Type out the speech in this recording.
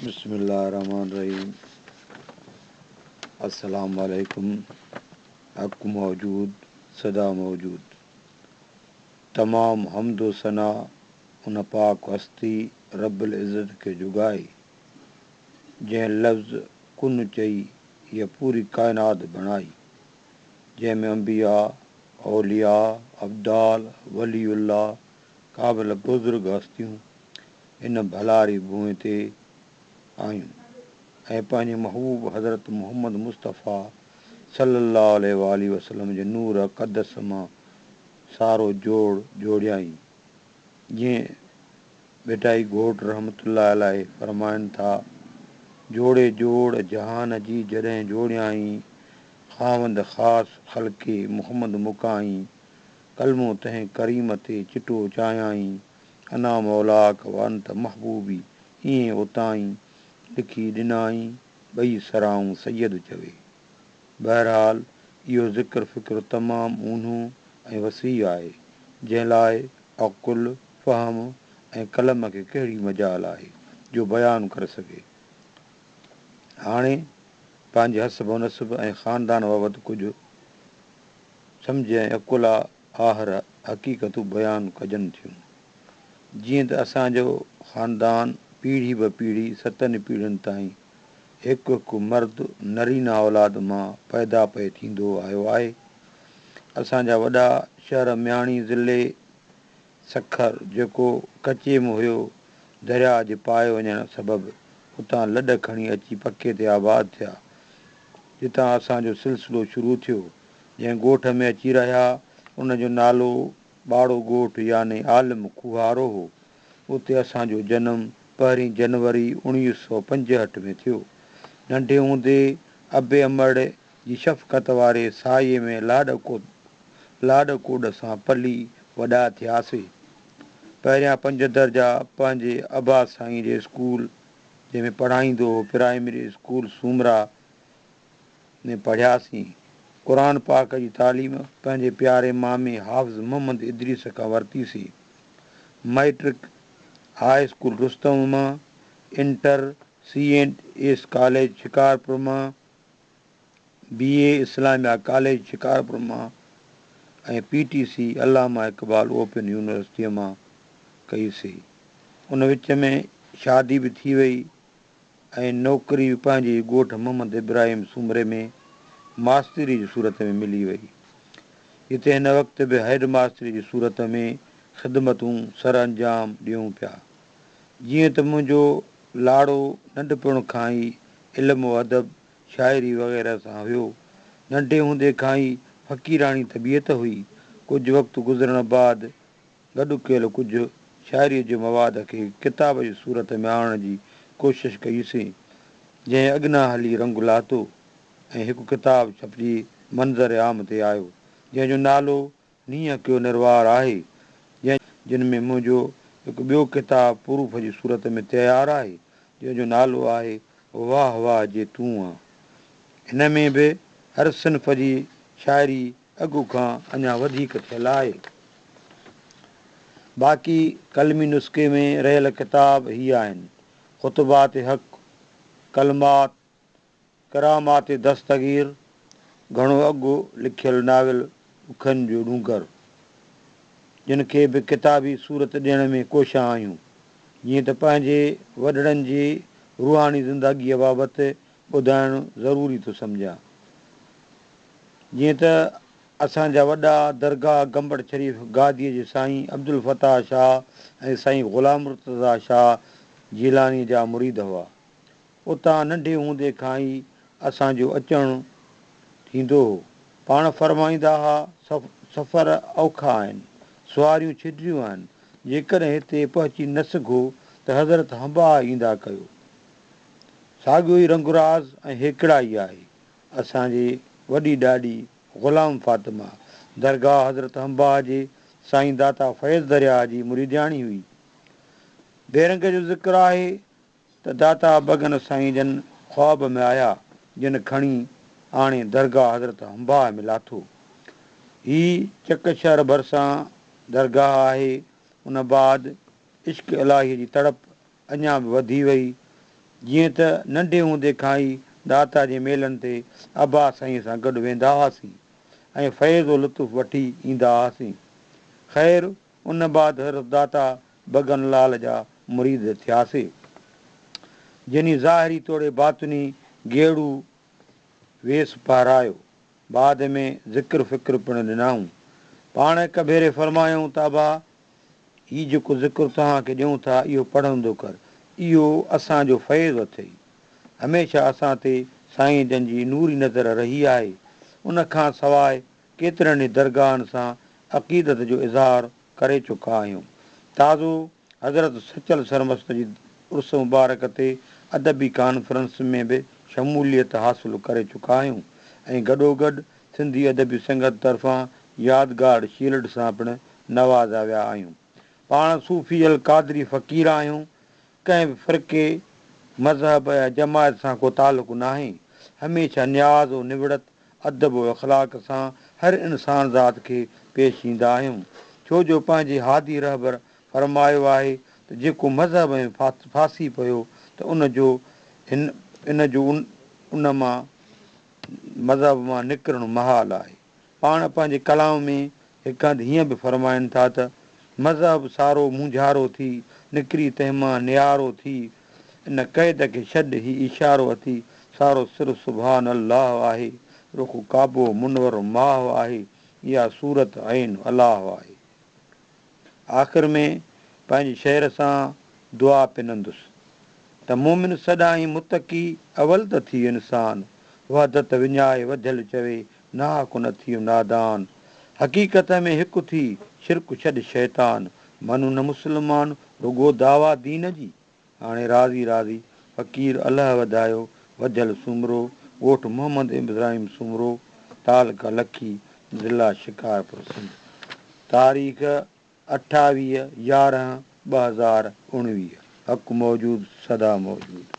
بسم الله الرحمن الرحيم السلام عليڪم حق موجود سدا موجود تمام حمد و ثنا ان پاڪ هستي رب العزت کي جڳائي جنهن لفظ ڪن چئي هيء پوري ڪائنات بڻائي جنهن ۾ انبياء اولياء ابدال ولي الله قابل بزرگ هستيون هن ڀلاري ڀونء تي آيون ۽ پنهنجي محبوب حضرت محمد مصطفيٰ صلّي اللّٰه عليه واٰله وسلّم جي نور اقدس مان سارو جوڙ جوڙيائين. جيئن ڀٽائي گهوٽ رحمة الله عليه فرمائن ٿا، جوڙي جوڙ جهان جي جڏهن جوڙيائين، خاوند خاص خلقي محمد مڪائين، ڪلمو تنهن ڪريم تي چٽو چايائين، انا مولاک و انت محبوبي ائين اتائين لکي ڏنائين ٻئي سرائون سيد چوي. بهرحال اهو ذڪر فڪر تمام اونهو ۽ وسيع آهي، جنهن لاء عقل، فهم ۽ قلم کي ڪهڙي مجال آهي جو بيان ڪري سگهي. هاڻي پنهنجي حسب و نسب ۽ خاندان بابت ڪجهه سمجهه ۽ عقل آهر حقيقتون بيان ڪجن ٿيون. جيئن ته اسان جو خاندان پيڙهي به پيڙهي ستن پيڙهين تائين هڪ هڪ مرد نرينه اولاد مان پيدا پئي ٿيندو آيو آهي. اسان جا وڏا شهر مياڻي ضلعي سکر جيڪو ڪچي ۾ هيو، درياء جي پائي وڃڻ سبب اتان لڏ کڻي اچي پڪي تي آباد ٿيا، جتان اسان جو سلسلو شروع ٿيو. جنهن ڳوٺ ۾ اچي رهيا، ان جو نالو ٻاڙو ڳوٺ يعني عالم کوهارو هو. اتي اسان جو جنم پهرين جنوري 1965 ۾ ٿيو. ننڍي هوندي ابي امڙ جي شفقت واري سايي ۾ لاڏ ڪوڏ سان پلي وڏا ٿياسي. پهريان پنج درجا پنهنجي ابا سائين جي اسڪول، جنهن ۾ پڙهائيندو هو، پرائمري اسڪول سومرا ۾ پڙهياسين. قرآن پاڪ جي تعليم پنهنجي پياري مامي حافظ محمد ادريس کان ورتيسين. مئٽرڪ هاء اسڪول رستم مان، inter C and S college Shikarpur مان، بي اي اسلاميه ڪاليج شڪارپور مان ۽ P T C Allama Iqbal open يونيورسٽيء مان ڪئيسين. ان وچ ۾ شادي به ٿي وئي. ۽ نوڪري به پنهنجي ئي ڳوٺ محمد ابراهيم سومري ۾ ماستري جي صورت ۾ ملي وئي، جتي هن وقت به هيڊ ماستري جي صورت ۾ خدمتون سرانجام ڏيون پيا. جيئن ته منهنجو لاڙو ننڍپڻ کان ئي علم و ادب، شاعري وغيره سان هيو. ننڍي هوندي کان ئي فقيراڻي طبيعت هئي. ڪجهه وقت گذرڻ بعد گڏ ڪيل ڪجهه شاعريء جي مواد کي ڪتاب جي صورت ۾ آڻڻ جي ڪوشش ڪئيسين، جنهن اڳنا هلي رنگ لاتو ۽ هڪ ڪتاب ڇپجي منظر عام تي آيو، جنهن جو نالو نينهن ڪيو نروار آهي، جن ۾ منهنجو هڪ ٻيو ڪتاب پروف جي صورت ۾ تيار آهي، جنهن جو نالو آهي واهه واهه جي تون آن. هن ۾ به هر صنف جي شاعري اڳ کان اڃا وڌيڪ ٿيل آهي. باقي قلمي نسخي ۾ رهيل ڪتاب هي آهن، خطبات حق، ڪلمات، ڪرامات دستگير، گهڻو اڳ لکيل ناول ڏکن جو ڏونگر، جن کي به ڪتابي صورت ڏيڻ ۾ ڪوشان آهيون، جيئن ته پنهنجي وڏڙن جي روحاني زندگيء بابت ٻڌائڻ ضروري ٿو سمجهان. جيئن ته اسان جا وڏا درگاهه گمبٽ شريف گاديء جي سائين عبدالفتاح شاهه ۽ سائين غلام مرتضيٰ شاهه جيلانيء جا مريد هئا. اتان ننڍي هوندي کان ئي اسان جو اچڻ ٿيندو هو. پاڻ فرمائيندا ها، سفر اوکا آهن، سواريون ڇڊريون آهن، جيڪڏهن هتي پهچي نه سگهو ته حضرت هنباهه ايندا ڪيو. ساڳيو ئي رنگ راز ۽ هيڪڙائي آهي. اسان جي وڏي ڏاڏي غلام فاطمه درگاهه حضرت هنباهه جي سائين داتا فيض درياهه جي مريدياڻي هئي. بيرنگ جو ذڪر آهي ته داتا بگن سائين جن خواب ۾ آيا جن کڻي آڻي درگاهه حضرت هنباهه ۾ لاٿو. هي چڪ شهر ڀرسان درگاهه آهي. ان بعد عشق الاهيء جي تڙپ اڃا به وڌي وئي. جيئن ته ننڍي هوندي کان ئي داتا جي ميلن تي ابا سائينء سان گڏ ويندا هئاسين ۽ فيض و لطف وٺي ايندا هئاسين. خير ان بعد حضرت داتا بگن لال جا مريد ٿياسي. جن ظاهري توڙي باطني گيڙو ويس پهرايو. بعد ۾ ذڪر فڪر پڻ ڏنائون. پاڻ هڪ ڀيري فرمايائون ته ابا! هي جيڪو ذڪر توهان کي ڏيون ٿا اهو پڙهندو ڪر، اهو اسان جو فيض اٿئي. هميشه اسان تي سائين جن جي نوري نظر رهي آهي. ان کان سواء ڪيترن ئي درگاهن سان عقيدت جو اظهار ڪري چڪا آهيون. تازو حضرت سچل سرمست جي عرس مبارڪ تي ادبي ڪانفرنس ۾ به شموليت حاصل ڪري چڪا آهيون ۽ گڏوگڏ سنڌي ادبي سنگت طرفان يادگار شيلڊ سان پڻ نوازيا ويا آهيون. پاڻ صوفي القادري فقير آهيون، ڪنهن به فرقي، مذهب يا جماعت سان ڪو تعلق ناهي. هميشه نياز و نوڙت، ادب و اخلاق سان هر انسان ذات کي پيش ايندا آهيون. ڇو جو پنهنجي هادي رهبر فرمايو آهي ته جيڪو مذهب ۾ ڦاسي پيو ته ان جو ان جو ان مان مذهب مان نڪرڻ محال آهي. پاڻ پنهنجي ڪلام ۾ هڪ هنڌ هيئن به فرمائن ٿا ته، مذهب سارو مونجهارو ٿي، نڪري تنهن مان نيارو ٿي، ان قيد کي ڇڏ هي اشارو اٿي، سارو سر سبحان الله آهي، رخ ڪعبو منور ماهه آهي، اها صورت عين الله آهي. آخر ۾ پنهنجي شعر سان دعا پنندس ته مومن سڏائين متقي اول ته ٿي انسان، وحدت وڃائي وڌيل چوي ناحق نه ٿيء نادان، حقيقت ۾ هڪ ٿي شرڪ ڇڏ شيطان، من نه مسلمان رڳو دعويٰ دين جي. هاڻي راضي راضي فقير الهه وڌايو وڌيل سومرو، ڳوٺ محمد ابراهيم سومرو، تعلقه لکي، ضلع شڪارپور سنڌ. تاريخ 28 11 2019. حق موجود سدا موجود.